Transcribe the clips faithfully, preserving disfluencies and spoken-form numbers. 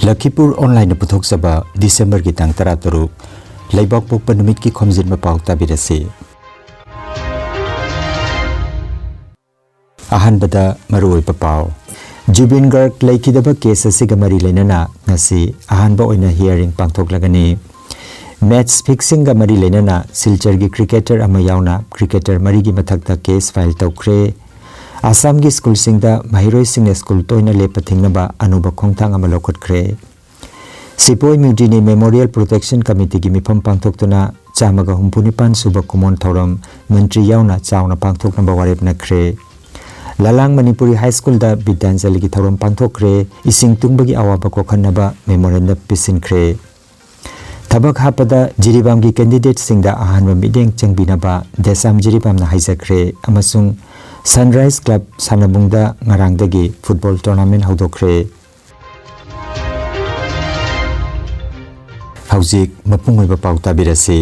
ꯂꯈꯤꯄꯨꯔ ꯑꯣꯟꯂꯥꯏꯟꯅ ꯄꯨꯊꯣꯛꯆꯕ ꯗꯤꯁꯦꯝꯕꯔꯒꯤ ꯇꯥꯡ ꯇꯔꯥꯇꯔꯨꯛ, ꯂꯩꯕꯥꯛꯄꯣꯛꯄ ꯅꯨꯃꯤꯠꯀꯤ ꯈꯣꯝꯖꯤꯟꯕ ꯄꯥꯎ ꯇꯥꯕꯤꯔꯁꯤ꯫ ꯑꯍꯥꯟꯕꯗ ꯃꯔꯨꯑꯣꯏꯕ ꯄꯥꯎ꯫ ꯖꯨꯕꯤꯟ ꯒꯔꯒ ꯂꯩꯈꯤꯗꯕ ꯀꯦꯁ ꯑꯁꯤꯒ ꯃꯔꯤ ꯂꯩꯅꯅ ꯉꯁꯤ ꯑꯍꯥꯟꯕ ꯑꯣꯏꯅ ꯍꯤꯌꯥꯔꯤꯡ ꯄꯥꯡꯊꯣꯛꯂꯒꯅꯤ꯫ ꯃꯦꯠꯆ ꯐꯤꯛꯁꯤꯡꯒ ꯃꯔꯤ ꯂꯩꯅꯅ ꯁꯤꯜꯆꯔꯒꯤ ꯀ꯭ꯔꯤꯀꯦꯇꯔ ꯑꯃ ꯌꯥꯎꯅ ꯀ꯭ꯔꯤꯀꯦꯇꯔ ꯃꯔꯤꯒꯤ ꯃꯊꯛꯇ ꯀꯦꯁ ꯐꯥꯏꯜ ꯇꯧꯈ꯭ꯔꯦ꯫ ꯑꯁꯥꯝꯒꯤ ꯁ꯭ꯀꯨꯜꯁꯤꯡꯗ ꯃꯍꯩꯔꯣꯏꯁꯤꯡꯅ ꯁ꯭ꯀꯨꯜ ꯇꯣꯏꯅ ꯂꯦꯞꯄ ꯊꯤꯡꯅꯕ ꯑꯅꯧꯕ ꯈꯣꯡꯊꯥꯡ ꯑꯃ ꯂꯧꯈꯠꯈ꯭ꯔꯦ꯫ ꯁꯤꯄꯣꯏ ꯃ꯭ꯌꯨꯇꯤꯅꯤ ꯃꯦꯃꯣꯔꯤꯌꯦꯜ ꯄ꯭ꯔꯣꯇꯦꯛꯁꯟ ꯀꯃꯤꯇꯤꯒꯤ ꯃꯤꯐꯝ ꯄꯥꯡꯊꯣꯛꯇꯨꯅ ꯆꯥꯝꯃꯒ ꯍꯨꯝꯐꯨ ꯅꯤꯄꯥꯟ ꯁꯨꯕ ꯀꯨꯃꯣꯟ ꯊꯧꯔꯝ ꯃꯟꯇ꯭ꯔꯤ ꯌꯥꯎꯅ ꯆꯥꯎꯅ ꯄꯥꯡꯊꯣꯛꯅꯕ ꯋꯥꯔꯦꯞ ꯅꯈ꯭ꯔꯦ꯫ ꯂꯂꯥꯡ ꯃꯅꯤꯄꯨꯔꯤ ꯍꯥꯏ ꯁ꯭ꯀꯨꯜꯗ ꯕꯤꯗ꯭ꯌꯥꯟꯖꯂꯤꯒꯤ ꯊꯧꯔꯝ ꯄꯥꯡꯊꯣꯛꯈ꯭ꯔꯦ꯫ ꯏꯁꯤꯡ ꯇꯨꯡꯕꯒꯤ ꯑꯋꯥꯕ ꯀꯣꯛꯍꯟꯅꯕ ꯃꯦꯃꯣꯔꯦꯟꯗꯝ ꯄꯤꯁꯤꯟꯈ꯭ꯔꯦ꯫ ꯊꯕꯛ ꯍꯥꯞꯄꯗ ꯖꯤꯔꯤꯕꯥꯝꯒꯤ ꯀꯦꯟꯗꯤꯗꯦꯠꯁꯤꯡꯗ ꯑꯍꯥꯟꯕ ꯃꯤꯠꯌꯦꯡ ꯆꯪꯕꯤꯅꯕ ꯗꯦꯁꯥꯝ ꯖꯤꯔꯤꯕꯥꯝꯅ ꯍꯥꯏꯖꯈ꯭ꯔꯦ ꯑꯃꯁꯨꯡ ꯁꯟꯔꯥꯏꯖ ꯀ꯭ꯂꯕ ꯁꯥꯟꯅꯕꯨꯡꯗ ꯉꯔꯥꯡꯗꯒꯤ ꯐꯨꯠꯕꯣꯜ ꯇꯣꯔꯅꯥꯃꯦꯟ ꯍꯧꯗꯣꯛꯈ꯭ꯔꯦ꯫ ꯍꯧꯖꯤꯛ ꯃꯄꯨꯡ ꯑꯣꯏꯕ ꯄꯥꯎ ꯇꯥꯕꯤꯔꯁꯤ꯫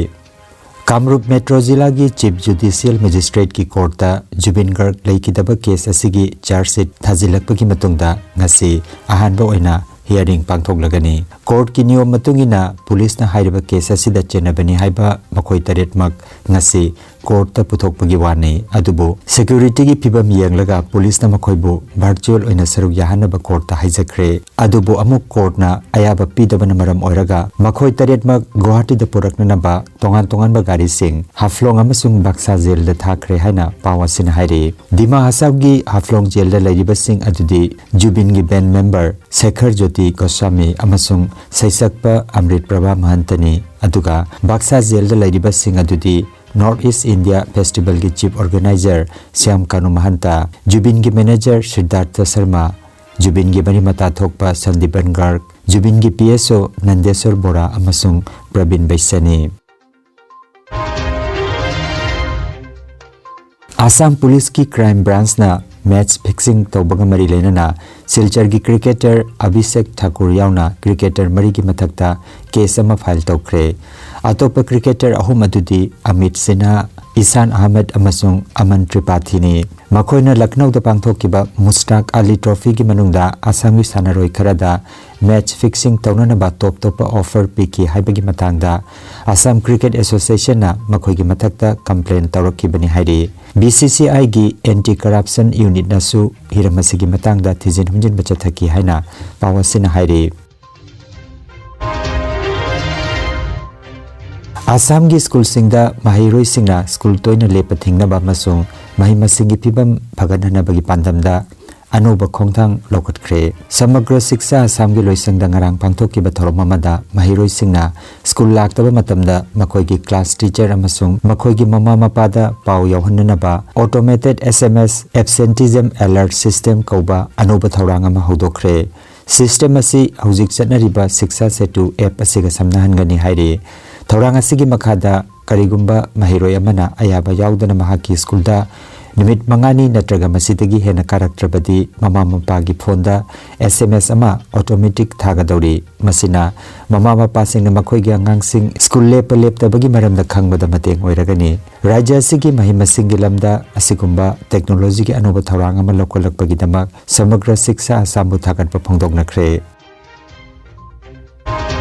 ꯀꯥꯃꯔꯨꯞ ꯃꯦꯇ꯭ꯔꯣ ꯖꯤꯂꯥꯒꯤ ꯆꯤꯐ ꯖꯨꯗꯤꯁꯤꯌꯦꯜ ꯃꯦꯖꯤꯁꯇ꯭ꯔꯦꯠꯀꯤ ꯀꯣꯔꯠꯇ ꯖꯨꯕꯤꯟ ꯒꯔꯒ ꯂꯩꯈꯤꯗꯕ ꯀꯦꯁ ꯑꯁꯤꯒꯤ ꯆꯥꯔꯖ ꯁꯤꯠ ꯊꯥꯖꯤꯜꯂꯛꯄꯒꯤ ꯃꯇꯨꯡꯗ ꯉꯁꯤ ꯑꯍꯥꯟꯕ ꯑꯣꯏꯅ ꯍꯤꯌꯥꯔꯤꯡ ꯄꯥꯡꯊꯣꯛꯂꯒꯅꯤ꯫ ꯀꯣꯔꯠꯀꯤ ꯅꯤꯌꯣꯝ ꯃꯇꯨꯡ ꯏꯟꯅ ꯄꯨꯂꯤꯁꯅ ꯍꯥꯏꯔꯤꯕ ꯀꯦꯁ ꯑꯁꯤꯗ ꯆꯦꯟꯅꯕꯅꯤ ꯍꯥꯏꯕ ꯃꯈꯣꯏ ꯇꯔꯦꯠꯃꯛ ꯉꯁꯤ ꯀꯣꯔꯠꯇ ꯄꯨꯊꯣꯛꯄꯒꯤ ꯋꯥꯅꯤ꯫ ꯑꯗꯨꯕꯨ ꯁꯦꯀ꯭ꯌꯨꯔꯤꯇꯤꯒꯤ ꯐꯤꯕꯝ ꯌꯦꯡꯂꯒ ꯄꯨꯂꯤꯁꯅ ꯃꯈꯣꯏꯕꯨ ꯚꯔꯆꯨꯑꯦꯜ ꯑꯣꯏꯅ ꯁꯔꯨꯛ ꯌꯥꯍꯟꯅꯕ ꯀꯣꯔꯠꯇ ꯍꯥꯏꯖꯈ꯭ꯔꯦ꯫ ꯑꯗꯨꯕꯨ ꯑꯃꯨꯛ ꯀꯣꯔꯠꯅ ꯑꯌꯥꯕ ꯄꯤꯗꯕꯅ ꯃꯔꯝ ꯑꯣꯏꯔꯒ ꯃꯈꯣꯏ ꯇꯔꯦꯠꯃꯛ ꯒꯨꯋꯥꯍꯥꯇꯤꯗ ꯄꯨꯔꯛꯅꯅꯕ ꯇꯣꯉꯥꯟ ꯇꯣꯉꯥꯟꯕ ꯒꯥꯔꯤꯁꯤꯡ ꯍꯥꯐꯂꯣꯡ ꯑꯃꯁꯨꯡ ꯕꯥꯛꯁꯥ ꯖꯦꯜꯗ ꯊꯥꯈ꯭ꯔꯦ ꯍꯥꯏꯅ ꯄꯥꯎ ꯑꯁꯤꯅ ꯍꯥꯏꯔꯤ꯫ ꯗꯤꯃꯥ ꯍꯁꯥꯎꯒꯤ ꯍꯥꯐꯂꯣꯡ ꯖꯦꯜꯗ ꯂꯩꯔꯤꯕꯁꯤꯡ ꯑꯗꯨꯗꯤ ꯖꯨꯕꯤꯟꯒꯤ ꯕꯦꯟ ꯃꯦꯝꯕꯔ ꯁꯦꯈꯔ ꯖꯣꯇꯤ ꯒꯣꯁ꯭ꯋꯥꯃꯤ ꯑꯃꯁꯨꯡ ꯁꯩꯁꯛꯄ ꯑꯃ꯭ꯔꯤꯠ ꯄ꯭ꯔꯚꯥ ꯃꯍꯟꯇꯅꯤ꯫ ꯑꯗꯨꯒ ꯕꯥꯛꯁꯥ ꯖꯦꯜꯗ ꯂꯩꯔꯤꯕꯁꯤꯡ ꯑꯗꯨꯗꯤ ꯅꯣꯔꯠ ꯏꯁ ꯏꯟꯗꯤꯌꯥ ꯐꯦꯁꯇꯤꯚꯦꯜꯒꯤ chief organiser Shyam ꯀꯥꯅꯨ ꯃꯍꯟꯇ, ꯖꯨꯕꯤꯟꯒꯤ manager ꯁꯤꯗꯥꯔꯊ Sharma, ꯖꯨꯕꯤꯟꯒꯤ ꯃꯔꯤ ꯃꯇꯥ ꯊꯣꯛꯄ ꯁꯟꯗꯤꯄꯟ ꯒꯥꯔꯒ, ꯖꯨꯕꯤꯟꯒꯤ ꯄꯤ ꯑꯦꯁ ꯑꯣ ꯅꯟꯗꯦꯁꯣꯔ ꯕꯣꯔꯥ ꯑꯃꯁꯨꯡ ꯄ꯭ꯔꯕꯤꯟ ꯕꯩꯁ꯭ꯌꯥꯅꯤ꯫ ꯑꯁꯥꯝ ꯄꯨꯂꯤꯁꯀꯤ ꯀ꯭ꯔꯥꯏꯝ ꯕ꯭ꯔꯥꯟꯆꯅ ꯃꯦꯠꯆ ꯐꯤꯛꯁꯤꯡ ꯇꯧꯕꯒ ꯃꯔꯤ ꯂꯩꯅꯅ ꯁꯤꯜꯆꯔꯒꯤ ꯀ꯭ꯔꯤꯀꯦꯇꯔ ꯑꯕꯤꯁꯦꯛ ꯊꯥꯀꯨꯔ ꯌꯥꯎꯅ ꯀ꯭ꯔꯤꯀꯦꯇꯔ ꯃꯔꯤꯒꯤ ꯃꯊꯛꯇ ꯀꯦꯁ ꯑꯃ ꯐꯥꯏꯜ ꯇꯧꯈ꯭ꯔꯦ꯫ ꯑꯇꯣꯞꯄ ꯀ꯭ꯔꯤꯀꯦꯇꯔ ꯑꯍꯨꯝ ꯑꯗꯨꯗꯤ ꯑꯃꯤꯠ ꯁꯤꯟꯍꯥ, ꯏꯁꯥꯟ ꯑꯍꯃꯗ ꯑꯃꯁꯨꯡ ꯑꯃꯟ ꯇ꯭ꯔꯤꯄꯥꯊꯤꯅꯤ꯫ ꯃꯈꯣꯏꯅ ꯂꯈꯅꯧꯗ ꯄꯥꯡꯊꯣꯛꯈꯤꯕ ꯃꯨꯁꯇꯥꯛ ꯑꯂꯤ ꯇ꯭ꯔꯣꯐꯤꯒꯤ ꯃꯅꯨꯡꯗ ꯑꯁꯥꯝꯒꯤ ꯁꯥꯟꯅꯔꯣꯏ ꯈꯔꯗ ꯃꯦꯆ ꯐꯤꯛꯁꯤꯡ ꯇꯧꯅꯅꯕ ꯇꯣꯞ ꯇꯣꯞꯄ ꯑꯣꯐꯔ ꯄꯤꯈꯤ ꯍꯥꯏꯕꯒꯤ ꯃꯇꯥꯡꯗ ꯑꯁꯥꯝ ꯀ꯭ꯔꯤꯀꯦꯠ ꯑꯦꯁꯣꯁꯤꯌꯦꯁꯟꯅ ꯃꯈꯣꯏꯒꯤ ꯃꯊꯛꯇ ꯀꯝꯄ꯭ꯂꯦꯟ ꯇꯧꯔꯛꯈꯤꯕꯅꯤ ꯍꯥꯏꯔꯤ꯫ ꯕꯤ ꯁꯤ ꯁꯤ ꯑꯥꯏꯒꯤ ꯑꯦꯟꯇꯤ ꯀꯔꯞꯁꯟ ꯌꯨꯅꯤꯠꯅꯁꯨ ꯍꯤꯔꯝ ꯑꯁꯤꯒꯤ ꯃꯇꯥꯡꯗ ꯊꯤꯖꯤꯟ ꯍꯨꯝꯖꯤꯟꯕ ꯆꯠꯊꯈꯤ ꯍꯥꯏꯅ ꯄꯥꯎ ꯑꯁꯤꯅ ꯍꯥꯏꯔꯤ꯫ ꯑꯁꯥꯝꯒꯤ ꯁ꯭ꯀꯨꯜꯁꯤꯡꯗ ꯃꯍꯩꯔꯣꯏꯁꯤꯡꯅ ꯁ꯭ꯀꯨꯜ ꯇꯣꯏꯅ ꯂꯦꯞꯄ ꯊꯤꯡꯅꯕ ꯑꯃꯁꯨꯡ ꯃꯍꯩ ꯃꯁꯤꯡꯒꯤ ꯐꯤꯕꯝ ꯐꯒꯠꯅꯅꯕꯒꯤ ꯄꯥꯟꯗꯝꯗ ꯑꯅꯧꯕ ꯈꯣꯡꯊꯥꯡ ꯂꯧꯈꯠꯈ꯭ꯔꯦ꯫ ꯁꯃꯒ꯭ꯔ ꯁꯤꯛꯁꯥ ꯑꯁꯥꯝꯒꯤ ꯂꯣꯏꯁꯪꯗ ꯉꯔꯥꯡ ꯄꯥꯡꯊꯣꯛꯈꯤꯕ ꯊꯧꯔꯝ ꯑꯃꯗ ꯃꯍꯩꯔꯣꯏꯁꯤꯡꯅ ꯁ꯭ꯀꯨꯜ ꯂꯥꯛꯇꯕ ꯃꯇꯝꯗ ꯃꯈꯣꯏꯒꯤ ꯀ꯭ꯂꯥꯁ ꯇꯤꯆꯔ ꯑꯃꯁꯨꯡ ꯃꯈꯣꯏꯒꯤ ꯃꯃꯥ ꯃꯄꯥꯗ ꯄꯥꯎ ꯌꯥꯎꯍꯟꯅꯅꯕ automated S M S absenteeism alert system ꯀꯧꯕ ꯑꯅꯧꯕ ꯊꯧꯔꯥꯡ ꯑꯃ ꯍꯧꯗꯣꯛꯈ꯭ꯔꯦ꯫ ꯁꯤꯁꯇꯦꯝ ꯑꯁꯤ ꯍꯧꯖꯤꯛ ꯆꯠꯅꯔꯤꯕ ꯁꯤꯛꯁꯥ ꯁꯦꯇꯨ ꯑꯦꯞ ꯑꯁꯤꯒ ꯁꯝꯅꯍꯟꯒꯅꯤ ꯍꯥꯏꯔꯤ꯫ ꯊꯧꯔꯥꯡ ꯑꯁꯤꯒꯤ ꯃꯈꯥꯗ ꯀꯔꯤꯒꯨꯝꯕ ꯃꯍꯩꯔꯣꯏ ꯑꯃꯅ ꯑꯌꯥꯕ ꯌꯥꯎꯗꯅ ꯃꯍꯥꯛꯀꯤ ꯁ꯭ꯀꯨꯜꯗ ꯅꯨꯃꯤꯠ ꯃꯉꯥꯅꯤ ꯅꯠꯇ꯭ꯔꯒ ꯃꯁꯤꯗꯒꯤ ꯍꯦꯟꯅ ꯀꯥꯔꯛꯇ꯭ꯔꯕꯗꯤ, ꯃꯃꯥ ꯃꯄꯥꯒꯤ ꯐꯣꯟꯗ S M S ꯑꯃ automatic ꯊꯥꯒꯗꯧꯔꯤ꯫ ꯃꯁꯤꯅ ꯃꯃꯥ ꯃꯄꯥꯁꯤꯡꯅ ꯃꯈꯣꯏꯒꯤ ꯑꯉꯥꯡꯁꯤꯡ ꯁ꯭ꯀꯨꯜ ꯂꯦꯞꯄ ꯂꯦꯞꯇꯕꯒꯤ ꯃꯔꯝꯗ ꯈꯪꯕꯗ ꯃꯇꯦꯡ ꯑꯣꯏꯔꯒꯅꯤ꯫ ꯔꯥꯖ꯭ꯌ ꯑꯁꯤꯒꯤ ꯃꯍꯩ ꯃꯁꯤꯡꯒꯤ ꯂꯝꯗ ꯑꯁꯤꯒꯨꯝꯕ ꯇꯦꯛꯅꯣꯂꯣꯖꯤꯒꯤ ꯑꯅꯧꯕ ꯊꯧꯔꯥꯡ ꯑꯃ ꯂꯧꯈꯠꯂꯛꯄꯒꯤꯗꯃꯛ ꯁꯃꯒ꯭ꯔ ꯁꯤꯛꯁꯥ ꯑꯁꯥꯝꯕꯨ ꯊꯥꯒꯠꯄ ꯐꯣꯡꯗꯣꯛꯅꯈ꯭ꯔꯦ꯫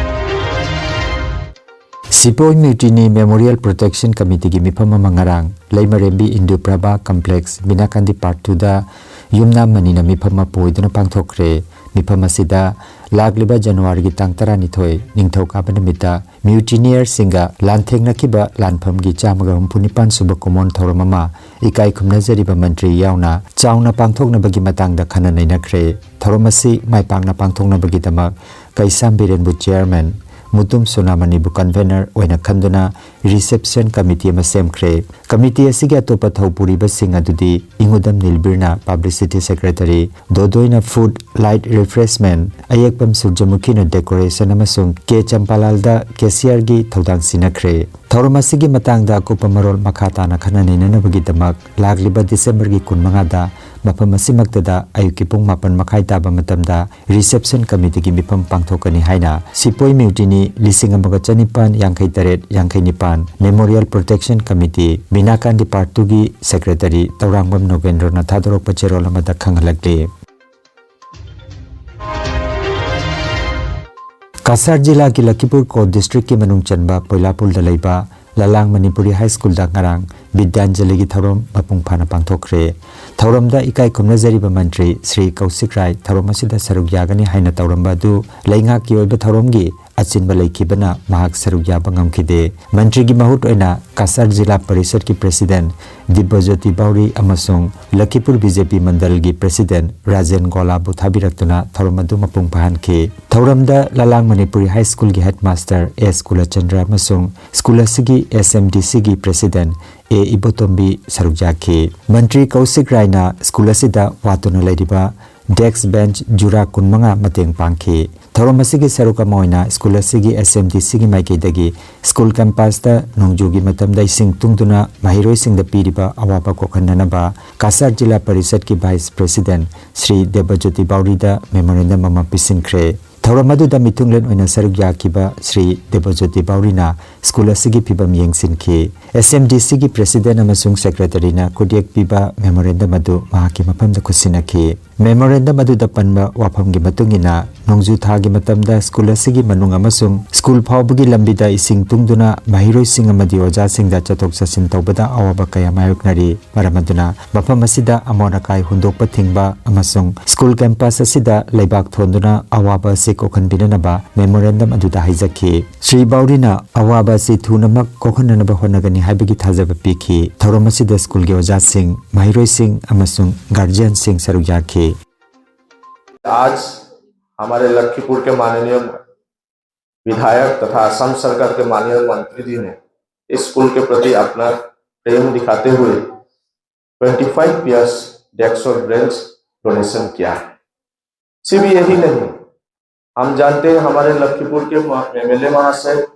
ꯁꯤꯄꯣꯏ ꯃ꯭ꯌꯨꯇꯤꯅꯤ ꯃꯦꯃꯣꯔꯤꯌꯦꯜ ꯄ꯭ꯔꯣꯇꯦꯛꯁꯟ ꯀꯃꯤꯇꯤꯒꯤ ꯃꯤꯐꯝ ꯑꯃ ꯉꯔꯥꯡ ꯂꯩꯃꯔꯦꯝꯕꯤ ꯏꯟꯗꯨ ꯄ꯭ꯔꯚꯥ ꯀꯝꯄ꯭ꯂꯦꯛꯁ ꯕꯤꯅꯥꯀꯥꯟꯗꯤ ꯄꯥꯔꯠ ꯇꯨꯗ ꯌꯨꯝꯅꯥꯝ ꯃꯅꯤꯅ ꯃꯤꯐꯝ ꯑꯃ ꯄꯨ ꯑꯣꯏꯗꯨꯅ ꯄꯥꯡꯊꯣꯛꯈ꯭ꯔꯦ꯫ ꯃꯤꯐꯝ ꯑꯁꯤꯗ ꯂꯥꯛꯂꯤꯕ ꯖꯅꯋꯥꯔꯤꯒꯤ ꯇꯥꯡ ꯇꯔꯥꯅꯤꯊꯣꯏ ꯅꯤꯡꯊꯧꯀꯥꯕ ꯅꯨꯃꯤꯠꯇ ꯃ꯭ꯌꯨꯇꯤꯅꯤꯌꯔꯁꯤꯡꯒ ꯂꯥꯟꯊꯦꯡꯅꯈꯤꯕ ꯂꯥꯟꯐꯝꯒꯤ ꯆꯥꯝꯃꯒ ꯍꯨꯝꯐꯨ ꯅꯤꯄꯥꯟ ꯁꯨꯕ ꯀꯨꯃꯣꯟ ꯊꯧꯔꯝ ꯑꯃ ꯏꯀꯥꯏ ꯈꯨꯝꯅꯖꯔꯤꯕ ꯃꯟꯇ꯭ꯔꯤ ꯌꯥꯎꯅ ꯆꯥꯎꯅ ꯄꯥꯡꯊꯣꯛꯅꯕꯒꯤ ꯃꯇꯥꯡꯗ ꯈꯟꯅ ꯅꯩꯅꯈ꯭ꯔꯦ꯫ ꯊꯧꯔꯝ ꯑꯁꯤ ꯃꯥꯏ ꯄꯥꯛꯅ ꯄꯥꯡꯊꯣꯛꯅꯕꯒꯤꯗꯃꯛ ꯀꯩꯁꯥꯝ ꯕꯤꯔꯦꯟꯕꯨ ꯆꯤꯌꯔꯃꯦꯟ, ꯃꯨꯇꯨꯝ ꯁꯣꯅꯥꯃꯅꯤꯕꯨ ꯀꯟꯚꯦꯅꯔ ꯑꯣꯏꯅ ꯈꯟꯗꯨꯅ ꯔꯤꯁꯦꯞꯁꯟ ꯀꯃꯤꯇꯤ ꯑꯃ ꯁꯦꯝꯈ꯭ꯔꯦ꯫ ꯀꯃꯤꯇꯤ ꯑꯁꯤꯒꯤ ꯑꯇꯣꯞꯄ ꯊꯧ ꯄꯨꯔꯤꯕꯁꯤꯡ ꯑꯗꯨꯗꯤ ꯏꯉꯨꯗꯝ ꯅꯤꯜꯕꯤꯔꯅ ꯄꯕ꯭ꯂꯤꯁꯤꯇꯤ ꯁꯦꯀ꯭ꯔꯦꯇꯔꯤ, ꯗꯣꯗꯣꯏꯅ ꯐꯨꯗ, ꯂꯥꯏꯠ, ꯔꯤꯐ꯭ꯔꯦꯁꯃꯦꯟ, ꯑꯌꯦꯛꯄꯝ ꯁꯨꯔꯖꯃꯨꯈꯤꯅ ꯗꯦꯀꯣꯔꯦꯁꯟ ꯑꯃꯁꯨꯡ ꯀꯦ ꯆꯝꯄꯥꯂꯥꯜꯗ ꯀꯦꯁꯤꯌꯔꯒꯤ ꯊꯧꯗꯥꯡ ꯁꯤꯟꯅꯈ꯭ꯔꯦ꯫ ꯊꯧꯔꯝ ꯑꯁꯤꯒꯤ ꯃꯇꯥꯡꯗ ꯑꯀꯨꯞꯄ ꯃꯔꯣꯜ ꯃꯈꯥ ꯇꯥꯅ ꯈꯟꯅ ꯅꯩꯅꯅꯕꯒꯤꯗꯃꯛ ꯂꯥꯛꯂꯤꯕ ꯗꯤꯁꯦꯝꯕꯔꯒꯤ ꯀꯨꯟꯃꯉꯥꯗ ꯃꯐꯝ ꯑꯁꯤꯃꯛꯇꯗ ꯑꯌꯨꯛꯀꯤ ꯄꯨꯡ ꯃꯥꯄꯟ ꯃꯈꯥꯏ ꯇꯥꯕ ꯃꯇꯝꯗ reception committeeꯒꯤ ꯃꯤꯐꯝ ꯄꯥꯡꯊꯣꯛꯀꯅꯤ ꯍꯥꯏꯅ ꯁꯤꯄꯣꯏ ꯃ꯭ꯌꯨꯇꯤꯅꯤ ꯂꯤꯁꯤꯡ ꯑꯃꯒ ꯆꯅꯤꯄꯥꯟ ꯌꯥꯡꯈꯩ ꯇꯔꯦꯠ ꯌꯥꯡꯈꯩ ꯅꯤꯄꯥꯟ Memorial Protection Committee ꯕꯤꯅꯥꯀꯥꯟꯗꯤ Part twoꯒꯤ secretary Tourangbam ꯅꯣꯒꯦꯟꯗ꯭ꯔꯣꯅ ꯊꯥꯗꯣꯔꯛꯄ ꯆꯦꯔꯣꯜ ꯑꯃꯗ ꯈꯪꯍꯜꯂꯛꯂꯤ꯫ ꯀꯁꯥꯔ ꯖꯤꯂꯥꯒꯤ ꯂꯈꯤꯄꯨꯔ ꯀꯣꯠ districtꯀꯤ ꯃꯅꯨꯡ ꯆꯟꯕ ꯄꯣꯏꯂꯥꯄꯨꯜꯗ ꯂꯩꯕ ꯂꯂꯥꯡ ꯃꯅꯤꯄꯨꯔꯤ High Schoolꯗ ꯉꯔꯥꯡ ꯕꯤꯗ꯭ꯌꯥꯟꯖꯂꯤꯒꯤ ꯊꯧꯔꯝ ꯃꯄꯨꯡ ꯐꯥꯅ ꯄꯥꯡꯊꯣꯛꯈ꯭ꯔꯦ꯫ ꯊꯧꯔꯝꯗ ꯏꯀꯥꯏ ꯈꯨꯝꯅꯖꯔꯤꯕ ꯃꯟꯇ꯭ꯔꯤ ꯁ꯭ꯔꯤ ꯀꯧꯁꯤꯛ ꯔꯥꯏ ꯊꯧꯔꯝ ꯑꯁꯤꯗ ꯁꯔꯨꯛ ꯌꯥꯒꯅꯤ ꯍꯥꯏꯅ ꯇꯧꯔꯝꯕ ꯑꯗꯨ ꯂꯩꯉꯥꯛꯀꯤ ꯑꯣꯏꯕ ꯊꯧꯔꯝꯒꯤ ꯑꯆꯤꯟꯕ ꯂꯩꯈꯤꯕꯅ ꯃꯍꯥꯛ ꯁꯔꯨꯛ ꯌꯥꯕ ꯉꯝꯈꯤꯗꯦ꯫ ꯃꯟꯇ꯭ꯔꯤꯒꯤ ꯃꯍꯨꯠ ꯑꯣꯏꯅ ꯀꯁꯥꯔ ꯖꯤꯂꯥ ꯄꯔꯤꯁꯠꯀꯤ president ꯗꯤꯕ꯭ꯌꯖꯣꯇꯤ ꯕꯥꯎꯔꯤ ꯑꯃꯁꯨꯡ ꯂꯈꯤꯄꯨꯔ BJP ꯃꯟꯗꯜꯒꯤ president ꯔꯥꯖꯦꯟ ꯒꯣꯂꯥꯕꯨ ꯊꯥꯕꯤꯔꯛꯇꯨꯅ ꯊꯧꯔꯝ ꯑꯗꯨ ꯃꯄꯨꯡ ꯐꯥꯍꯟꯈꯤ꯫ ꯊꯧꯔꯝꯗ ꯂꯂꯥꯡ ꯃꯅꯤꯄꯨꯔꯤ High Schoolꯒꯤ headmaster ꯑꯦꯁ ꯀꯨꯂꯆꯟꯗ꯭ꯔ ꯑꯃꯁꯨꯡ school ꯑꯁꯤꯒꯤ SMDCꯒꯤ president ꯑꯦ ꯏꯕꯣꯇꯣꯝꯕꯤ ꯁꯔꯨꯛ ꯌꯥꯈꯤ꯫ ꯃꯟꯇ꯭ꯔꯤ ꯀꯧꯁꯤꯛ ꯔꯥꯏꯅ school ꯑꯁꯤꯗ ꯋꯥꯠꯇꯨꯅ ꯂꯩꯔꯤꯕ desk bench ꯖꯨꯔꯥ ꯀꯨꯟꯃꯉꯥ ꯃꯇꯦꯡ ꯄꯥꯡꯈꯤ꯫ ꯊꯧꯔꯝ ꯑꯁꯤꯒꯤ ꯁꯔꯨꯛ ꯑꯃ ꯑꯣꯏꯅ school ꯑꯁꯤꯒꯤ SMDCꯒꯤ ꯃꯥꯏꯀꯩꯗꯒꯤ school campusꯇ ꯅꯣꯡꯖꯨꯒꯤ ꯃꯇꯝꯗ ꯏꯁꯤꯡ ꯇꯨꯡꯗꯨꯅ ꯃꯍꯩꯔꯣꯏꯁꯤꯡꯗ ꯄꯤꯔꯤꯕ ꯑꯋꯥꯕ ꯀꯣꯛꯍꯟꯅꯅꯕ ꯀꯁꯥꯔ ꯖꯤꯂꯥ ꯄꯔꯤꯁꯠꯀꯤ vice president ꯁ꯭ꯔꯤ ꯗꯦꯕꯖꯣꯇꯤ ꯕꯥꯎꯔꯤꯗ memorandum ꯑꯃ ꯄꯤꯁꯤꯟꯈ꯭ꯔꯦ꯫ ꯊꯧꯔꯝ ꯑꯗꯨꯗ ꯃꯤꯊꯨꯡꯂꯦꯟ ꯑꯣꯏꯅ ꯁꯔꯨꯛ ꯌꯥꯈꯤꯕ ꯁ꯭ꯔꯤ ꯗꯦꯕꯖꯣꯇꯤ ꯕꯥꯎꯔꯤꯅ school ꯑꯁꯤꯒꯤ ꯐꯤꯕꯝ ꯌꯦꯡꯁꯤꯟꯈꯤ꯫ SMDCꯒꯤ president ꯑꯃꯁꯨꯡ secretaryꯅ ꯈꯨꯠꯌꯦꯛ ꯄꯤꯕ memorandum ꯑꯗꯨ ꯃꯍꯥꯛꯀꯤ ꯃꯐꯝꯗ ꯈꯨꯠꯁꯤꯟꯅꯈꯤ꯫ Memorandum ꯑꯗꯨꯗ ꯄꯟꯕ ꯋꯥꯐꯝꯒꯤ ꯃꯇꯨꯡ ꯏꯟꯅ, ꯅꯣꯡꯖꯨ ꯊꯥꯒꯤ ꯃꯇꯝꯗ school ꯑꯁꯤꯒꯤ ꯃꯅꯨꯡ ꯑꯃꯁꯨꯡ school ꯐꯥꯎꯕꯒꯤ ꯂꯝꯕꯤꯗ ꯏꯁꯤꯡ ꯇꯨꯡꯗꯨꯅ ꯃꯍꯩꯔꯣꯏꯁꯤꯡ ꯑꯃꯗꯤ ꯑꯣꯖꯥꯁꯤꯡꯗ ꯆꯠꯊꯣꯛ ꯆꯠꯁꯤꯟ ꯇꯧꯕꯗ ꯑꯋꯥꯕ ꯀꯌꯥ ꯃꯥꯌꯣꯛꯅꯔꯤ꯫ ꯃꯔꯝ ꯑꯗꯨꯅ ꯃꯐꯝ ꯑꯁꯤꯗ ꯑꯃꯣꯠ ꯑꯀꯥꯏ ꯍꯨꯟꯗꯣꯛꯄ ꯊꯤꯡꯕ ꯑꯃꯁꯨꯡ school campus ꯑꯁꯤꯗ ꯂꯩꯕꯥꯛ ꯊꯣꯟꯗꯨꯅ ꯑꯋꯥꯕ ꯑꯁꯤ ꯀꯣꯛꯍꯟꯕꯤꯅꯅꯕ memorandum ꯑꯗꯨꯗ ꯍꯥꯏꯖꯈꯤ꯫ ꯁ꯭ꯔꯤ ꯕꯥꯎꯔꯤꯅ ꯑꯋꯥꯕ ꯑꯁꯤ ꯊꯨꯅꯃꯛ ꯀꯣꯛꯍꯟꯅꯅꯕ ꯍꯣꯠꯅꯒꯅꯤ ꯍꯥꯏꯕꯒꯤ ꯊꯥꯖꯕ ꯄꯤꯈꯤ꯫ ꯊꯧꯔꯝ ꯑꯁꯤꯗ schoolꯒꯤ ꯑꯣꯖꯥꯁꯤꯡ, ꯃꯍꯩꯔꯣꯏꯁꯤꯡ ꯑꯃꯁꯨꯡ guardianꯁꯤꯡ ꯁꯔꯨꯛ ꯌꯥꯈꯤ꯫ आज हमारे लखीपुर के माननीय विधायक तथा असम सरकार के माननीय मंत्री जी ने इस स्कूल के प्रति अपना प्रेम दिखाते हुए ट्वेंटी फ़ाइव पेयर्स डेस्क और बेंच डोनेशन किया है। सिर्फ यही नहीं, हम जानते हैं हमारे लखीपुर के एमएलए महाशय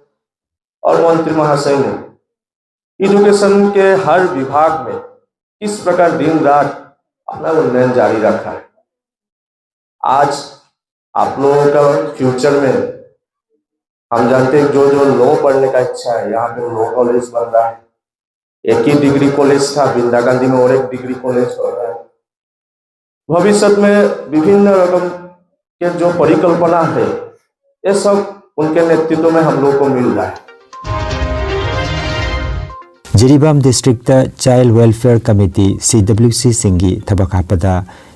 और मंत्री महाशय ने एजुकेशन के हर विभाग में किस प्रकार दिन रात अपना उन्नयन जारी रखा है। आज आप लोगों का फ्यूचर में हम जानते हैं, जो जो लॉ पढ़ने का इच्छा है, यहाँ पे लॉ कॉलेज बन रहा है। एक ही डिग्री कॉलेज था, बिंदा गांधी में और एक डिग्री कॉलेज बन रहा है। भविष्य में विभिन्न रकम के जो परिकल्पना है, ये सब उनके नेतृत्व में हम लोग को मिल रहा है। Jiribam district child welfare committee, ꯁꯤ ꯗꯕ꯭ꯂꯤꯌꯨ ꯁꯤ, ꯁꯤꯡꯒꯤ ꯊꯕꯛ ꯍꯥꯞꯄꯗ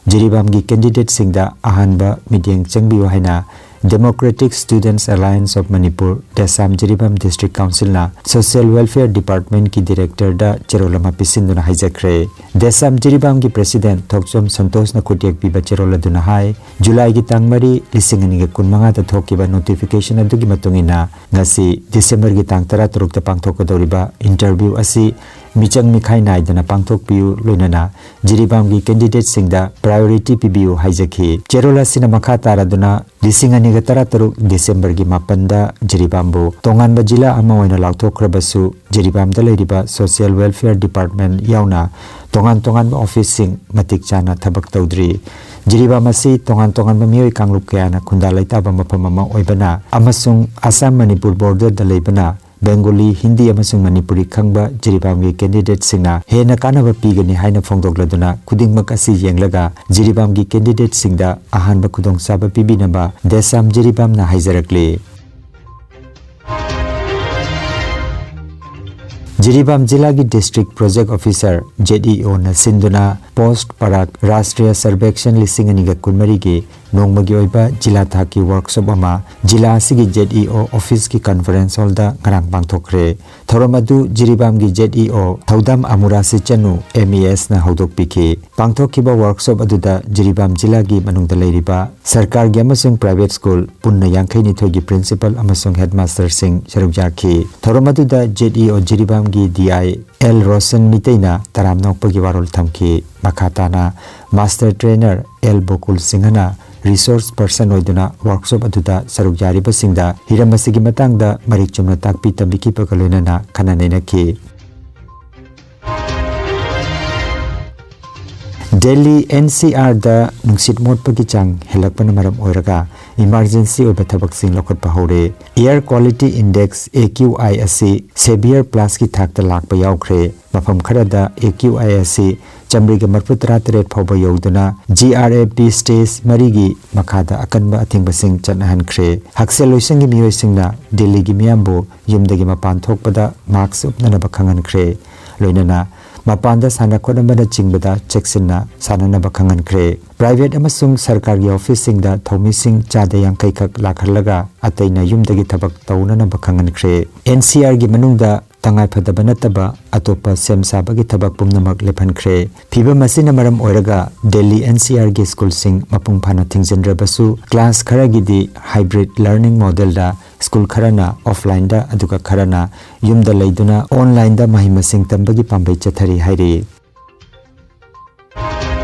ꯖꯤꯔꯤꯕꯥꯝꯒꯤ ꯀꯦꯟꯗꯤꯗꯦꯠꯁꯤꯡꯗ ꯑꯍꯥꯟꯕ ꯃꯤꯠꯌꯦꯡ ꯆꯪꯕꯤꯌꯨ ꯍꯥꯏꯅ Democratic Students Alliance of Manipur, Desam Jiribam district ꯀꯥꯎꯟꯁꯤꯜꯅ ꯁꯣꯁꯤꯌꯦꯜ ꯋꯦꯜꯐꯤꯌꯔ ꯗꯤꯄꯥꯔꯠꯃꯦꯟꯠꯀꯤ ꯗꯤꯔꯦꯛꯇꯔꯗ ꯆꯦꯔꯣꯜ ꯑꯃ ꯄꯤꯁꯤꯟꯗꯨꯅ ꯍꯥꯏꯖꯈ꯭ꯔꯦ꯫ ꯗꯦꯁꯥꯝ ꯖꯤꯔꯤꯕꯥꯝꯒꯤ ꯄ꯭ꯔꯦꯁꯤꯗꯦꯟꯠ ꯊꯣꯛꯆꯣꯝ ꯁꯟꯇꯣꯁꯅ ꯈꯨꯠꯌꯦꯛ ꯄꯤꯕ ꯆꯦꯔꯣꯜ ꯑꯗꯨꯅ ꯍꯥꯏ, ꯖꯨꯂꯥꯏꯒꯤ ꯇꯥꯡ ꯃꯔꯤ, ꯂꯤꯁꯤꯡ ꯑꯅꯤꯒ ꯀꯨꯟꯃꯉꯥꯗ ꯊꯣꯛꯈꯤꯕ ꯅꯣꯇꯤꯐꯤꯀꯦꯁꯟ ꯑꯗꯨꯒꯤ ꯃꯇꯨꯡ ꯏꯟꯅ, ꯉꯁꯤ ꯗꯤꯁꯦꯝꯕꯔꯒꯤ ꯇꯥꯡ ꯇꯔꯥꯇꯔꯨꯛꯇ ꯄꯥꯡꯊꯣꯛꯀꯗꯧꯔꯤꯕ ꯏꯟꯇꯔꯚ꯭ꯌꯨ ꯑꯁꯤ ꯃꯤꯆꯪ ꯃꯤꯈꯥꯏ ꯅꯥꯏꯗꯅ ꯄꯥꯡꯊꯣꯛꯄꯤꯌꯨ, ꯂꯣꯏꯅꯅ ꯖꯤꯔꯤꯕꯥꯝꯒꯤ ꯀꯦꯟꯗꯤꯗꯦꯠꯁꯤꯡꯗ ꯄ꯭ꯔꯥꯏꯌꯣꯔꯤꯇꯤ ꯄꯤꯕꯤꯌꯨ ꯍꯥꯏꯖꯈꯤ꯫ ꯆꯦꯔꯣꯜ ꯑꯁꯤꯅ ꯃꯈꯥ ꯇꯥꯔꯗꯨꯅ, ꯂꯤꯁꯤꯡ ꯑꯅꯤꯒ ꯇꯔꯥꯇꯔꯨꯛ ꯗꯤꯁꯦꯝꯕꯔꯒꯤ ꯃꯥꯄꯟꯗ ꯖꯤꯔꯤꯕꯥꯝꯕꯨ ꯇꯣꯉꯥꯟꯕ ꯖꯤꯂꯥ ꯑꯃ ꯑꯣꯏꯅ ꯂꯥꯎꯊꯣꯛꯈ꯭ꯔꯕꯁꯨ, ꯖꯤꯔꯤꯕꯥꯝꯗ ꯂꯩꯔꯤꯕ ꯁꯣꯁꯤꯌꯦꯜ ꯋꯦꯜꯐꯤꯌꯔ ꯗꯤꯄꯥꯔꯠꯃꯦꯟꯠ ꯌꯥꯎꯅ ꯇꯣꯉꯥꯟ ꯇꯣꯉꯥꯟꯕ ꯑꯣꯐꯤꯁꯁꯤꯡ ꯃꯇꯤꯛ ꯆꯥꯅ ꯊꯕꯛ ꯇꯧꯗ꯭ꯔꯤ꯫ ꯖꯤꯔꯤꯕꯥꯝ ꯑꯁꯤ ꯇꯣꯉꯥꯟ ꯇꯣꯉꯥꯟꯕ ꯃꯤꯑꯣꯏ ꯀꯥꯡꯂꯨꯞ ꯀꯌꯥꯅ ꯈꯨꯟꯗꯥ ꯂꯩꯇꯥꯕ ꯃꯐꯝ ꯑꯃ ꯑꯣꯏꯕꯅ ꯑꯃꯁꯨꯡ ꯑꯁꯥꯝ ꯃꯅꯤꯄꯨꯔ ꯕꯣꯔꯗꯔꯗ ꯂꯩꯕꯅ ꯕꯦꯡꯒꯣꯂꯤ, ꯍꯤꯟꯗꯤ ꯑꯃꯁꯨꯡ ꯃꯅꯤꯄꯨꯔꯤ ꯈꯪꯕ ꯖꯤꯔꯤꯕꯥꯝꯒꯤ ꯀꯦꯟꯗꯤꯗꯦꯠꯁꯤꯡꯅ ꯍꯦꯟꯅ ꯀꯥꯟꯅꯕ ꯄꯤꯒꯅꯤ ꯍꯥꯏꯅ ꯐꯣꯡꯗꯣꯛꯂꯗꯨꯅ, ꯈꯨꯗꯤꯡꯃꯛ ꯑꯁꯤ ꯌꯦꯡꯂꯒ ꯖꯤꯔꯤꯕꯥꯝꯒꯤ ꯀꯦꯟꯗꯤꯗꯦꯠꯁꯤꯡꯗ ꯑꯍꯥꯟꯕ ꯈꯨꯗꯣꯡꯆꯥꯕ ꯄꯤꯕꯤꯅꯕ ꯗꯦꯁꯥꯝ ꯖꯤꯔꯤꯕꯥꯝꯅ ꯍꯥꯏꯖꯔꯛꯂꯤ꯫ ꯖꯤꯔꯤꯕꯥꯝ ꯖꯤꯂꯥꯒꯤ district project officer, Z E ꯑꯣꯅ ꯁꯤꯟꯗꯨꯅ ꯄꯣꯁꯠ ꯄꯔꯥꯒ ꯔꯥꯁꯇ꯭ꯔꯤꯌꯥ ꯁꯔꯕꯦꯛꯁꯟ ꯂꯤꯁꯤꯡ ꯑꯅꯤꯒ ꯀꯨꯟꯃꯔꯤꯒꯤ ꯅꯣꯡꯃꯒꯤ ꯑꯣꯏꯕ ꯖꯤꯂꯥ ꯊꯥꯛꯀꯤ ꯋꯥꯔꯛꯁꯣꯞ ꯑꯃ ꯖꯤꯂꯥ ꯑꯁꯤꯒꯤ ꯖꯦꯗ ꯏ ꯑꯣ ꯑꯣꯐꯤꯁꯀꯤ ꯀꯟꯐꯔꯦꯟꯁ ꯍꯣꯜꯗ ꯉꯔꯥꯡ ꯄꯥꯡꯊꯣꯛꯈ꯭ꯔꯦ꯫ ꯊꯧꯔꯝ ꯑꯗꯨ ꯖꯤꯔꯤꯕꯥꯝꯒꯤ ꯖꯦꯗ ꯏ ꯑꯣ ꯊꯧꯗꯥꯝ ꯑꯃꯨꯔꯥꯁꯤ ꯆꯅꯨ, ꯑꯦꯝ ꯏ ꯑꯦꯁꯅ ꯍꯧꯗꯣꯛꯄꯤꯈꯤ꯫ ꯄꯥꯡꯊꯣꯛꯈꯤꯕ ꯋꯥꯔꯛꯁꯣꯞ ꯑꯗꯨꯗ ꯖꯤꯔꯤꯕꯥꯝ ꯖꯤꯂꯥꯒꯤ ꯃꯅꯨꯡꯗ ꯂꯩꯔꯤꯕ ꯁꯔꯀꯥꯔꯒꯤ ꯑꯃꯁꯨꯡ ꯄ꯭ꯔꯥꯏꯚꯦꯠ ꯁ꯭ꯀꯨꯜ ꯄꯨꯟꯅ ꯌꯥꯡꯈꯩꯅꯤꯊꯣꯏꯒꯤ ꯄ꯭ꯔꯤꯟꯁꯤꯄꯥꯜ ꯑꯃꯁꯨꯡ ꯍꯦꯗꯃꯥꯁꯇꯔꯁꯤꯡ ꯁꯔꯨꯛ ꯌꯥꯈꯤ꯫ ꯊꯧꯔꯝ ꯑꯗꯨꯗ ꯖꯦꯗ ꯏ ꯑꯣ ꯖꯤꯔꯤꯕꯥꯝꯒꯤ ꯗꯤ ꯑꯥꯏ ꯑꯦꯜ ꯔꯣꯁꯟ ꯃꯤꯇꯩꯅ ꯇꯔꯥꯝꯅ ꯑꯣꯛꯄꯒꯤ ꯋꯥꯔꯣꯜ ꯊꯝꯈꯤ꯫ ꯃꯈꯥ ꯇꯥꯅ ꯃꯥꯁꯇꯔ ꯇ꯭ꯔꯦꯅꯔ ꯑꯦꯜ ꯕꯣꯀꯨꯜ ꯁꯤꯡꯍꯅ ꯔꯤꯁꯣꯔꯁ ꯄꯔꯁꯟ ꯑꯣꯏꯗꯨꯅ ꯋꯥꯔꯛꯁꯣꯞ ꯑꯗꯨꯗ ꯁꯔꯨꯛ ꯌꯥꯔꯤꯕꯁꯤꯡꯗ ꯍꯤꯔꯝ ꯑꯁꯤꯒꯤ ꯃꯇꯥꯡꯗ ꯃꯔꯤꯛ ꯆꯨꯝꯅ ꯇꯥꯛꯄꯤ ꯇꯝꯕꯤꯈꯤꯕꯒ ꯂꯣꯏꯅꯅ ꯈꯟꯅ ꯅꯩꯅꯈꯤ꯫ ꯗꯦꯜꯂꯤ ꯑꯦꯟ ꯁꯤ ꯑꯥꯔꯗ ꯅꯨꯡꯁꯤꯠ ꯃꯣꯠꯄꯒꯤ ꯆꯥꯡ ꯍꯦꯜꯂꯛꯄꯅ ꯃꯔꯝ ꯑꯣꯏꯔꯒ emergency ꯑꯣꯏꯕ ꯊꯕꯛꯁꯤꯡ ꯂꯧꯈꯠꯄ ꯍꯧꯔꯦ꯫ Air Quality Index, A Q I, ꯑꯁꯤ severe plusꯀꯤ ꯊꯥꯛꯇ ꯂꯥꯛꯄ ꯌꯥꯎꯈ꯭ꯔꯦ꯫ ꯃꯐꯝ ꯈꯔꯗ A Q I ꯑꯁꯤ ꯆꯥꯃꯔꯤꯒ ꯃꯔꯤꯐꯨ ꯇꯔꯥ ꯇꯔꯦꯠ ꯐꯥꯎꯕ ꯌꯧꯗꯨꯅ G R F B stage ꯃꯔꯤꯒꯤ ꯃꯈꯥꯗ ꯑꯀꯟꯕ ꯑꯊꯤꯡꯕꯁꯤꯡ ꯆꯠꯅꯍꯟꯈ꯭ꯔꯦ꯫ ꯍꯛꯁꯦꯜ ꯂꯣꯏꯁꯪꯒꯤ ꯃꯤꯑꯣꯏꯁꯤꯡꯅ ꯗꯦꯜꯂꯤꯒꯤ ꯃꯤꯌꯥꯝꯕꯨ ꯌꯨꯝꯗꯒꯤ ꯃꯄꯥꯟ ꯊꯣꯛꯄꯗ mask ꯎꯞꯅꯅꯕ ꯈꯪꯍꯟꯈ꯭ꯔꯦ꯫ ꯂꯣꯏꯅꯅ ꯃꯄꯥꯟꯗ ꯁꯥꯟꯅ ꯈꯣꯠꯅꯕꯅꯆꯤꯡꯕꯗ ꯆꯦꯛꯁꯤꯟꯅ ꯁꯥꯟꯅꯅꯕ ꯈꯪꯍꯟꯈ꯭ꯔꯦ꯫ Private ꯑꯃꯁꯨꯡ ꯁꯔꯀꯥꯔꯒꯤ officeꯁꯤꯡꯗ ꯊꯧꯃꯤꯁꯤꯡ ꯆꯥꯗ ꯌꯥꯡꯈꯩ ꯈꯛ ꯂꯥꯛꯍꯜꯂꯒ ꯑꯇꯩꯅ ꯌꯨꯝꯗꯒꯤ ꯊꯕꯛ ꯇꯧꯅꯅꯕ ꯈꯪꯍꯟꯈ꯭ꯔꯦ꯫ N C Rꯒꯤ ꯃꯅꯨꯡꯗ ꯇꯉꯥꯏꯐꯗꯕ ꯅꯠꯇꯕ ꯑꯇꯣꯞꯄ ꯁꯦꯝ ꯁꯥꯕꯒꯤ ꯊꯕꯛ ꯄꯨꯝꯅꯃꯛ ꯂꯦꯞꯍꯟꯈ꯭ꯔꯦ꯫ ꯐꯤꯚꯝ ꯑꯁꯤꯅ ꯃꯔꯝ ꯑꯣꯏꯔꯒ ꯗꯦꯜꯂꯤ N C Rꯒꯤ ꯁ꯭ꯀꯨꯜꯁꯤꯡ ꯃꯄꯨꯡ ꯐꯥꯅ ꯊꯤꯡꯖꯤꯟꯗ꯭ꯔꯕꯁꯨ, class ꯈꯔꯒꯤꯗꯤ hybrid learning modelꯗ, ꯁ꯭ꯀꯨꯜ ꯈꯔꯅ offlineꯗ, ꯑꯗꯨꯒ ꯈꯔꯅ ꯌꯨꯝꯗ ꯂꯩꯗꯨꯅ onlineꯗ ꯃꯍꯩ ꯃꯁꯤꯡ ꯇꯝꯕꯒꯤ ꯄꯥꯝꯕꯩ ꯆꯠꯊꯔꯤ ꯍꯥꯏꯔꯤ꯫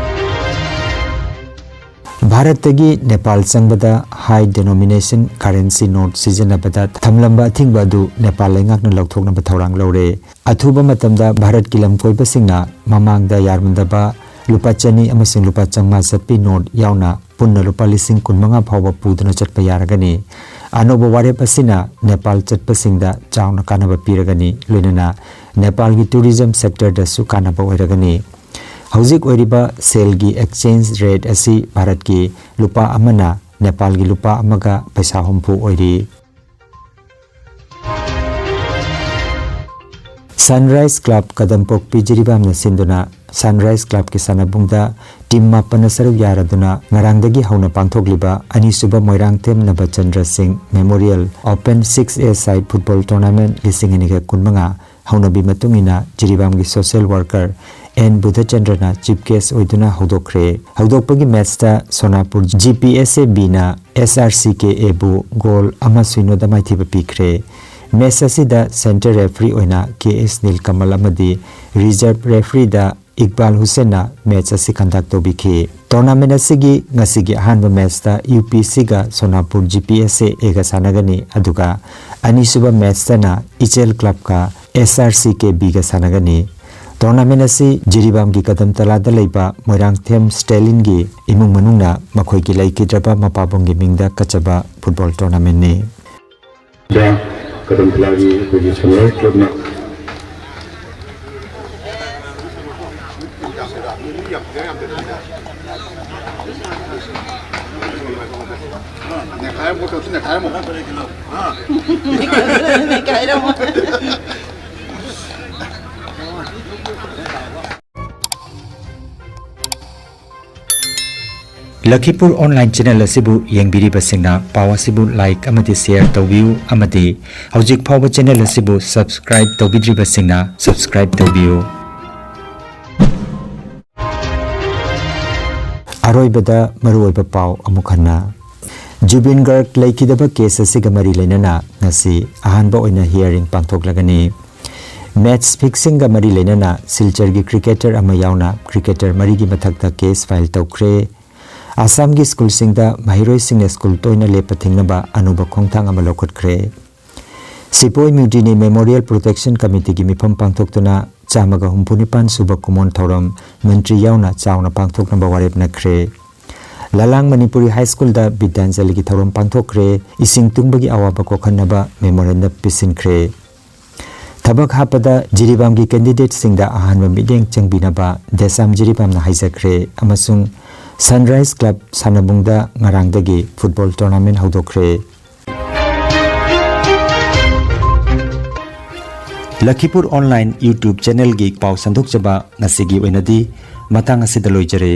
ꯚꯥꯔꯠꯇꯒꯤ ꯅꯦꯄꯥꯜ ꯆꯪꯕꯗ high denomination currency note ꯁꯤꯖꯤꯟꯅꯕꯗ ꯊꯝꯂꯝꯕ ꯑꯊꯤꯡꯕ ꯑꯗꯨ ꯅꯦꯄꯥꯜ ꯂꯩꯉꯥꯛꯅ ꯂꯧꯊꯣꯛꯅꯕ ꯊꯧꯔꯥꯡ ꯂꯧꯔꯦ꯫ ꯑꯊꯨꯕ ꯃꯇꯝꯗ ꯚꯥꯔꯠꯀꯤ ꯂꯝꯀꯣꯏꯕꯁꯤꯡꯅ ꯃꯃꯥꯡꯗ ꯌꯥꯔꯝꯗꯕ ꯂꯨꯄꯥ ꯆꯅꯤ ꯑꯃꯁꯨꯡ ꯂꯨꯄꯥ ꯆꯥꯝꯃꯉꯥ ꯆꯠꯄꯤ note ꯌꯥꯎꯅ ꯄꯨꯟꯅ ꯂꯨꯄꯥ ꯂꯤꯁꯤꯡ ꯀꯨꯟꯃꯉꯥ ꯐꯥꯎꯕ ꯄꯨꯗꯨꯅ ꯆꯠꯄ ꯌꯥꯔꯒꯅꯤ꯫ ꯑꯅꯧꯕ ꯋꯥꯔꯦꯞ ꯑꯁꯤꯅ ꯅꯦꯄꯥꯜ ꯆꯠꯄꯁꯤꯡꯗ ꯆꯥꯎꯅ ꯀꯥꯟꯅꯕ ꯄꯤꯔꯒꯅꯤ, ꯂꯣꯏꯅꯅ ꯅꯦꯄꯥꯜꯒꯤ tourism sectorꯗꯁꯨ ꯀꯥꯟꯅꯕ ꯑꯣꯏꯔꯒꯅꯤ꯫ ꯍꯧꯖꯤꯛ ꯑꯣꯏꯔꯤꯕ ꯁꯦꯜꯒꯤ exchange rate ꯑꯁꯤ ꯚꯥꯔꯠꯀꯤ ꯂꯨꯄꯥ ꯑꯃꯅ ꯅꯦꯄꯥꯜꯒꯤ ꯂꯨꯄꯥ ꯑꯃꯒ ꯄꯩꯁꯥ ꯍꯨꯝꯐꯨ ꯑꯣꯏꯔꯤ꯫ Sunrise Club ꯀꯗꯝꯄꯣꯛꯄꯤ ꯖꯤꯔꯤꯕꯥꯝꯅ ꯁꯤꯟꯗꯨꯅ Sunrise Clubꯀꯤ ꯁꯥꯟꯅꯕꯨꯡꯗ team ꯃꯥꯄꯟꯅ ꯁꯔꯨꯛ ꯌꯥꯔꯗꯨꯅ ꯉꯔꯥꯡꯗꯒꯤ ꯍꯧꯅ ꯄꯥꯡꯊꯣꯛꯂꯤꯕ ꯑꯅꯤꯁꯨꯕ ꯃꯣꯏꯔꯥꯡꯊꯦꯝ ꯅꯕꯆꯟꯗ꯭ꯔ ꯁꯤꯡ Memorial Open six A side football tournament ꯂꯤꯁꯤꯡ ꯑꯅꯤꯒ ꯀꯨꯟꯃꯉꯥ ꯍꯧꯅꯕꯤ ꯃꯇꯨꯡ ꯏꯟꯅ ꯖꯤꯔꯤꯕꯥꯝꯒꯤ social worker N ꯕꯨꯙꯆꯟꯗ꯭ꯔꯅ chief guest ꯑꯣꯏꯗꯨꯅ ꯍꯧꯗꯣꯛꯈ꯭ꯔꯦ꯫ ꯍꯧꯗꯣꯛꯄꯒꯤ matchꯇ ꯁꯣꯅꯥꯄꯨꯔ G P S A Bꯅ S R C K Aꯕꯨ goal ꯑꯃ ꯁꯨꯏꯅꯣꯗ ꯃꯥꯏꯊꯤꯕ ꯄꯤꯈ꯭ꯔꯦ꯫ Match ꯑꯁꯤꯗ center referee ꯑꯣꯏꯅ K S ꯅꯤꯜꯀꯃꯜ ꯑꯃꯗꯤ reserve refereeꯗ ꯏꯛꯕꯥꯜ ꯍꯨꯁꯦꯟꯅ match ꯑꯁꯤ conduct ꯇꯧꯕꯤꯈꯤ꯫ Tournament ꯑꯁꯤꯒꯤ ꯉꯁꯤꯒꯤ ꯑꯍꯥꯟꯕ matchꯇ U P Cꯒ ꯁꯣꯅꯥꯄꯨꯔ G P S A Aꯒ ꯁꯥꯟꯅꯒꯅꯤ, ꯑꯗꯨꯒ ꯑꯅꯤꯁꯨꯕ matchꯇꯅ ꯏꯆꯦꯜ Clubꯀ S R C K Bꯒ ꯁꯥꯟꯅꯒꯅꯤ꯫ Tournament ꯑꯁꯤ ꯖꯤꯔꯤꯕꯥꯝꯒꯤ ꯀꯗꯝꯇꯂꯥꯗ ꯂꯩꯕ ꯃꯣꯏꯔꯥꯡꯊꯦꯝ ꯁ꯭ꯇꯦꯂꯤꯟꯒꯤ ꯏꯃꯨꯡ ꯃꯅꯨꯡꯅ ꯃꯈꯣꯏꯒꯤ ꯂꯩꯈꯤꯗ꯭ꯔꯕ ꯃꯄꯥꯕꯨꯡꯒꯤ ꯃꯤꯡꯗ ꯀꯠꯆꯕ football tournamentꯅꯤ꯫ ꯀꯗꯝꯇꯂꯥꯒꯤ ꯑꯩꯈꯣꯏꯒꯤ ꯁꯦꯂꯨꯂꯔ ꯀ꯭ꯂꯕꯅ ꯂꯈꯤꯄꯨꯔ online channel ꯑꯁꯤꯕꯨ ꯌꯦꯡꯕꯤꯔꯤꯕꯁꯤꯡꯅ ꯄꯥꯎ ꯑꯁꯤꯕꯨ like ꯑꯃꯗꯤ share ꯇꯧꯕꯤꯌꯨ ꯑꯃꯗꯤ ꯍꯧꯖꯤꯛ ꯐꯥꯎꯕ channel ꯑꯁꯤꯕꯨ subscribe ꯇꯧꯕꯤꯗ꯭ꯔꯤꯕꯁꯤꯡꯅ subscribe ꯇꯧꯕꯤꯌꯨ꯫ ꯑꯔꯣꯏꯕꯗ ꯃꯔꯨꯑꯣꯏꯕ ꯄꯥꯎ ꯑꯃꯨꯛ ꯍꯟꯅ꯫ ꯖꯨꯕꯤꯟ ꯒꯔꯒ ꯂꯩꯈꯤꯗꯕ case ꯑꯁꯤꯒ ꯃꯔꯤ ꯂꯩꯅꯅ ꯉꯁꯤ ꯑꯍꯥꯟꯕ ꯑꯣꯏꯅ hearing ꯄꯥꯡꯊꯣꯛꯂꯒꯅꯤ꯫ Match fixingꯒ ꯃꯔꯤ ꯂꯩꯅꯅ ꯁꯤꯜꯆꯔꯒꯤ cricketer ꯑꯃ ꯌꯥꯎꯅ cricketer ꯃꯔꯤꯒꯤ ꯃꯊꯛꯇ case file ꯇꯧꯈ꯭ꯔꯦ꯫ ꯑꯁꯥꯝꯒꯤ ꯁ꯭ꯀꯨꯜꯁꯤꯡꯗ ꯃꯍꯩꯔꯣꯏꯁꯤꯡꯅ ꯁ꯭ꯀꯨꯜ ꯇꯣꯏꯅ ꯂꯦꯞꯄ ꯊꯤꯡꯅꯕ ꯑꯅꯧꯕ ꯈꯣꯡꯊꯥꯡ ꯑꯃ ꯂꯧꯈꯠꯈ꯭ꯔꯦ꯫ ꯁꯤꯄꯣꯏ ꯃ꯭ꯌꯨꯇꯤꯅꯤ Memorial Protection Committeeꯒꯤ ꯃꯤꯐꯝ ꯄꯥꯡꯊꯣꯛꯇꯨꯅ ꯆꯥꯝꯃꯒ ꯍꯨꯝꯐꯨ ꯅꯤꯄꯥꯟ ꯁꯨꯕ ꯀꯨꯃꯣꯟ ꯊꯧꯔꯝ ꯃꯟꯇ꯭ꯔꯤ ꯌꯥꯎꯅ ꯆꯥꯎꯅ ꯄꯥꯡꯊꯣꯛꯅꯕ ꯋꯥꯔꯦꯞꯅꯈ꯭ꯔꯦ꯫ ꯂꯂꯥꯡ ꯃꯅꯤꯄꯨꯔꯤ ꯍꯥꯏ ꯁ꯭ꯀꯨꯜꯗ ꯕꯤꯗ꯭ꯌꯥꯟꯖꯂꯤꯒꯤ ꯊꯧꯔꯝ ꯄꯥꯡꯊꯣꯛꯈ꯭ꯔꯦ꯫ ꯏꯁꯤꯡ ꯇꯨꯡꯕꯒꯤ ꯑꯋꯥꯕ ꯀꯣꯛꯍꯟꯅꯕ memorandum ꯄꯤꯁꯤꯟꯈ꯭ꯔꯦ꯫ ꯊꯕꯛ ꯍꯥꯞꯄꯗ ꯖꯤꯔꯤꯕꯥꯝꯒꯤ candidateꯁꯤꯡꯗ ꯑꯍꯥꯟꯕ ꯃꯤꯠꯌꯦꯡ ꯆꯪꯕꯤꯅꯕ ꯗꯦꯁꯥꯝ ꯖꯤꯔꯤꯕꯥꯝꯅ ꯍꯥꯏꯖꯈ꯭ꯔꯦ ꯑꯃꯁꯨꯡ Sunrise Club ꯁꯥꯟꯅꯕꯨꯡꯗ ꯉꯔꯥꯡꯗꯒꯤ football tournament ꯍꯧꯗꯣꯛꯈ꯭ꯔꯦ꯫ ꯂꯈꯤꯄꯨꯔ online YouTube channelꯒꯤ ꯄꯥꯎ ꯁꯟꯗꯣꯛꯆꯕ ꯉꯁꯤꯒꯤ ꯑꯣꯏꯅꯗꯤ ꯃꯇꯥꯡ ꯑꯁꯤꯗ ꯂꯣꯏꯖꯔꯦ꯫